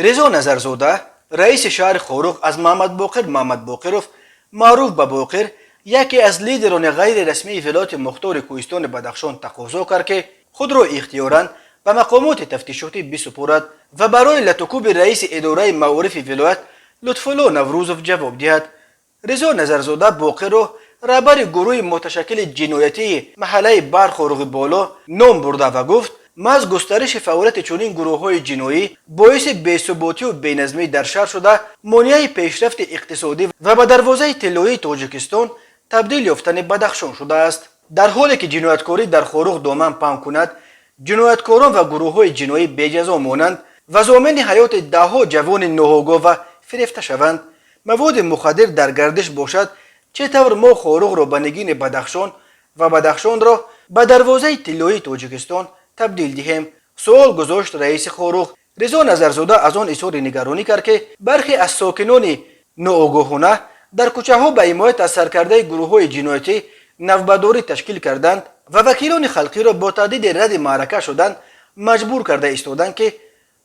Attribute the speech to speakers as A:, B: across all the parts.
A: Резо Назарзода, раиси шаҳри Хоруғ, аз Маҳмадбоқир Маҳмадбоқиров, маъруф ба Боқир, яке аз лидерони ғайрирасмии вилояти мухтори кӯҳистони Бадахшон, тақозо кард, ки худро ихтиёран ба мақомоти тафтишотӣ бисупорад ва барои латукӯби раиси идораи маорифи вилоят Лутфулло Наврӯзов ҷавоб диҳад. Резо Назарзода Боқирро раҳбари гурӯҳи муташаккили ҷиноятии маҳаллаи Бархоруғи Боло ном бурда ва гуфт, маҳз густариши фаъолияти чунин гурӯҳҳои ҷиноӣ боиси бесуботию беназмӣ дар шаҳр шуда, монеаи пешрафти иқтисодӣ ва ба дарвозаи тиллоии Тоҷикистон табдил ёфтани Бадахшон шудааст. Дар ҳоле ки ҷинояткорӣ дар Хоруғ доман паҳн кунад, ҷинояткорон ва гурӯҳҳои ҷиноӣ беҷазо монанд ва зомини ҳаёти даҳҳо ҷавони ноогоҳ ва фирефта шаванд, маводи мухаддир дар гардиш бошад, чӣ тавр мо Хоруғро ба нигини Бадахшон ва Бадахшонро ба дарвозаи тиллоии Тоҷикистон табдил диҳем, суол гузошт раиси Хоруғ. Резо Назарзода аз он изҳори нигаронӣ кард, ки бархе аз сокинони ноогоҳона дар кӯчаҳо ба ҳимоят аз саркардаи гурӯҳҳои ҷиноятӣ навбатдорӣ ташкил карданд ва вакилони халқиро бо таҳдиди радди маърака шудан маҷбур карда истоданд, ки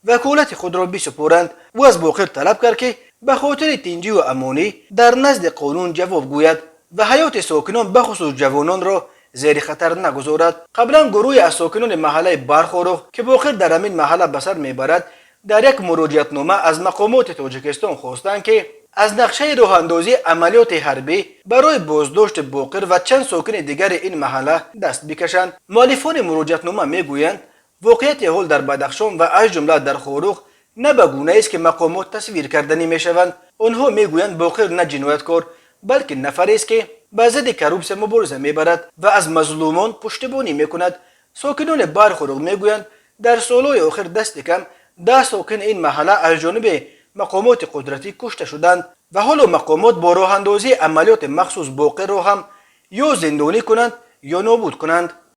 A: ваколати худро бисупоранд. Ӯ аз Боқир талаб кард, ки ба хотири тинҷиву амонӣ дар назди қонун ҷавоб гӯяд ва ҳаёти сокинон, бахусус ҷавононро, зери хатар нагузорад. Қаблан гурӯҳе аз сокинони маҳаллаи Бархоруғ, ки Боқир дар ҳамин маҳалла ба сар мебарад, дар як муроҷиатнома аз мақомоти Тоҷикистон хостанд, ки аз нақшаи роҳандозии амалиёти ҳарбӣ барои боздошти Боқир ва чанд сокини дигари ин маҳалла даст бикашанд. Муаллифони муроҷиатнома мегӯянд, воқеияти ҳол дар Бадахшон ва аз ҷумла дар Хоруғ на ба гунаест, ки мақомот тасвир карданӣ мешаванд. Онҳо мегӯянд, Боқир на ҷинояткор, балки нафарест, ки ба зидди коррупсия мубориза мебарад ва аз мазлумон пуштибонӣ мекунад. Сокинони Бархоруғ мегӯянд, дар солҳои охир дасти кам 10 сокини ин маҳалла аз ҷониби мақомоти қудратӣ кушта шуданд ва ҳоло мақомот бо роҳандозии амалиёти махсус Боқирро ҳам ё зиндонӣ кунанд, ё нобуд кунанд.